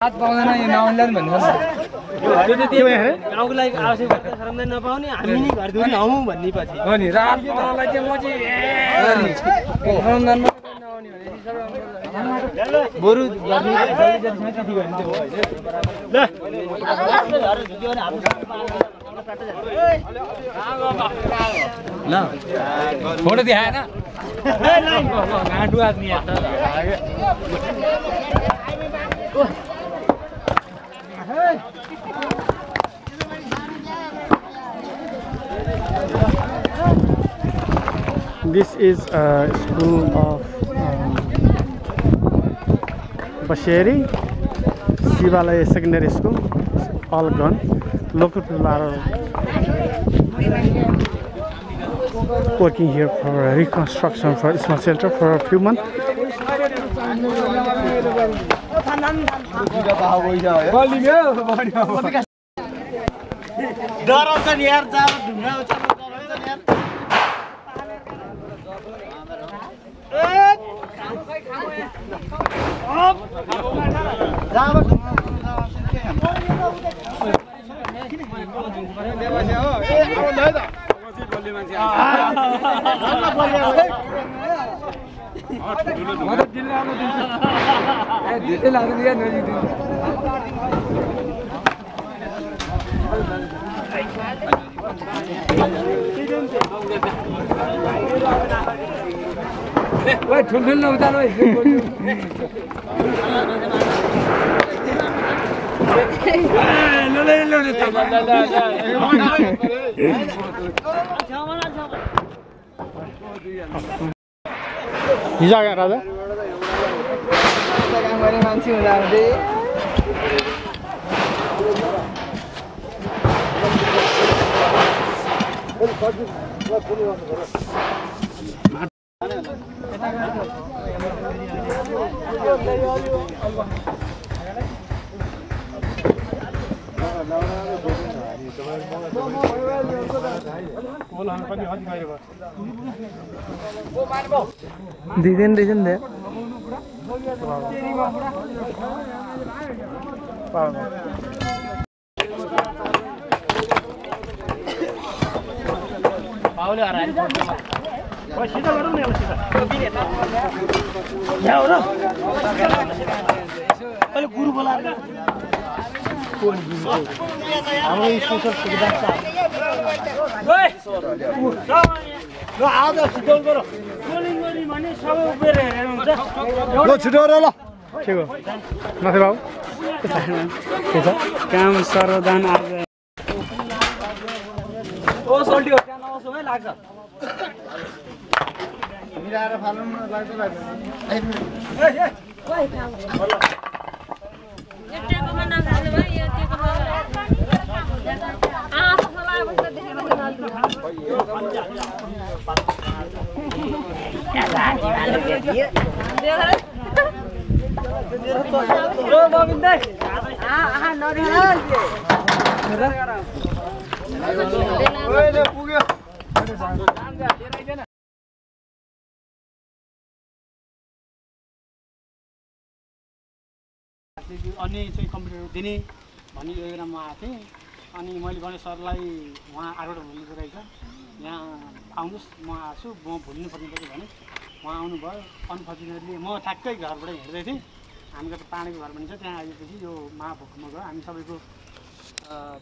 हात पाउँदैन यो नआउलान् भन्नु पर्छ त्यो त त्यो गाउँको लागि आवश्यक भएका सरमदान नपाउने हामी नि घर दुरी हौ भन्ने पछि हो नि रात तललाई चाहिँ म चाहिँ सरमदान मात्रै नआउने भने सबै बरु गर्ने जति त्यति गर्ने त हो हैन ल फोटो देखाएन गाडु आदमी This is a school of Basheri Shivalaya Secondary School. All gone. Local people are working here for reconstruction for small shelter for a few months. डराउँछन् यार जाब ढुङ्गा उचाल्नु Wait, ठुल्ठुल नउताल है हिजो आयो राजा काम गर्ने मान्छे हुँदा हुँदै दिदैन रहेछ नि पाउले हराएर ओइ सिधा गरौँ न अब सिधा यहाँ हो र अहिले गुरु बोलाएर कोन गुरु हाम्रो सोशल सुविधा छ ओइ ल आज सिधौल गरौ गोलिङ गरी भने सबै उभिएर हेरेर हुन्छ ल छिटो गर ल के हो माथि बाबु के छ काम सर्वदान आज ओ सल्टी हो त्यहाँ नआउँछु है लाग्छ मिलाएर फाल्नु लाग्छ अनि चाहिँ कम्प्युटर दिने भन्ने योजनामा आएको थिएँ अनि मैले गणेश सरलाई उहाँ आगबाट भुल्नुको रहेछ यहाँ आउनुहोस् म आएको छु म भुल्नु पर्ने पनि भने उहाँ आउनुभयो अनफर्चुनेटली म ठ्याक्कै घरबाट हिँड्दै थिएँ हामीको त पानीको घर भनिन्छ त्यहाँ आएपछि यो महाभूकम्प गयो हामी सबैको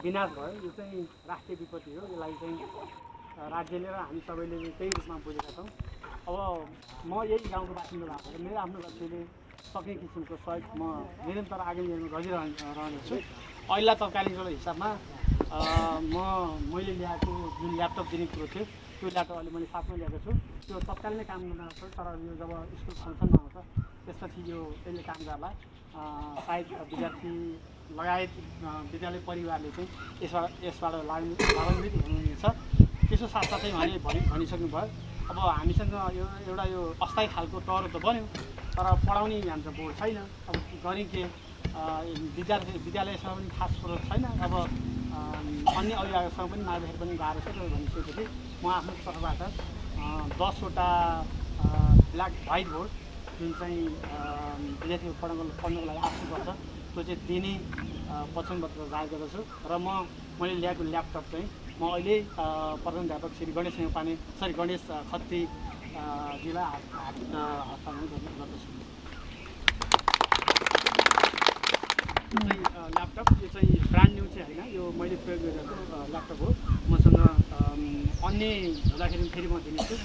विनाश भयो यो चाहिँ राष्ट्रिय विपत्ति हो यसलाई चाहिँ राज्यले र हामी सबैले त्यही रूपमा बुझेका छौँ अब म यही गाउँको बासिन्दा भएको मेरो आफ्नो लक्ष्यले सक्ने किसिमको सहयोग म निरन्तर आगामी दिनमा गरिरहनेछु अहिले तत्कालीनको हिसाबमा मैले ल्याएको जुन ल्यापटप दिने कुरो थियो त्यो ल्यापटप अहिले मैले साथमा ल्याएको छु त्यो तत्कालीनै काम गर्नुपर्छ तर यो जब स्कुल फङ्सनमा आउँछ त्यसपछि यो त्यसले काम गर्ला सायद विद्यार्थी लगायत विद्यालय परिवारले चाहिँ यसबाट लाभान्वित हुनुहुनेछ त्यसो साथसाथै उहाँले भनिसक्नु भयो अब हामीसँग एउटा यो अस्थायी खालको तहर त बन्यो तर पढाउने हाम्रो बोर्ड छैन अब गर्ने के विद्यालयसँग पनि खास स्रोत छैन अब अन्य अभिभावकसँग पनि माग्दाखेरि पनि गाह्रो छ भनिसकेपछि म आफ्नो तर्फबाट 10वटा ब्ल्याक व्हाइट बोर्ड जुन चाहिँ विद्यार्थीहरू पढ्नको लागि आवश्यक पर्छ त्यो चाहिँ दिने वचनपत्र जारी गर्दछु र मैले ल्याएको ल्यापटप चाहिँ म अहिले प्रधानाध्यापक श्री गणेश नेउपाने गणेश खत्रीजीलाई हस्तान्तरण गर्दछु। यो चाहिँ ल्यापटप यो चाहिँ ब्रान्ड न्यू चाहिँ होइन, यो मैले प्रयोग गरेको ल्यापटप हो। मसँग अन्य हुँदाखेरि फेरि म दिनेछु।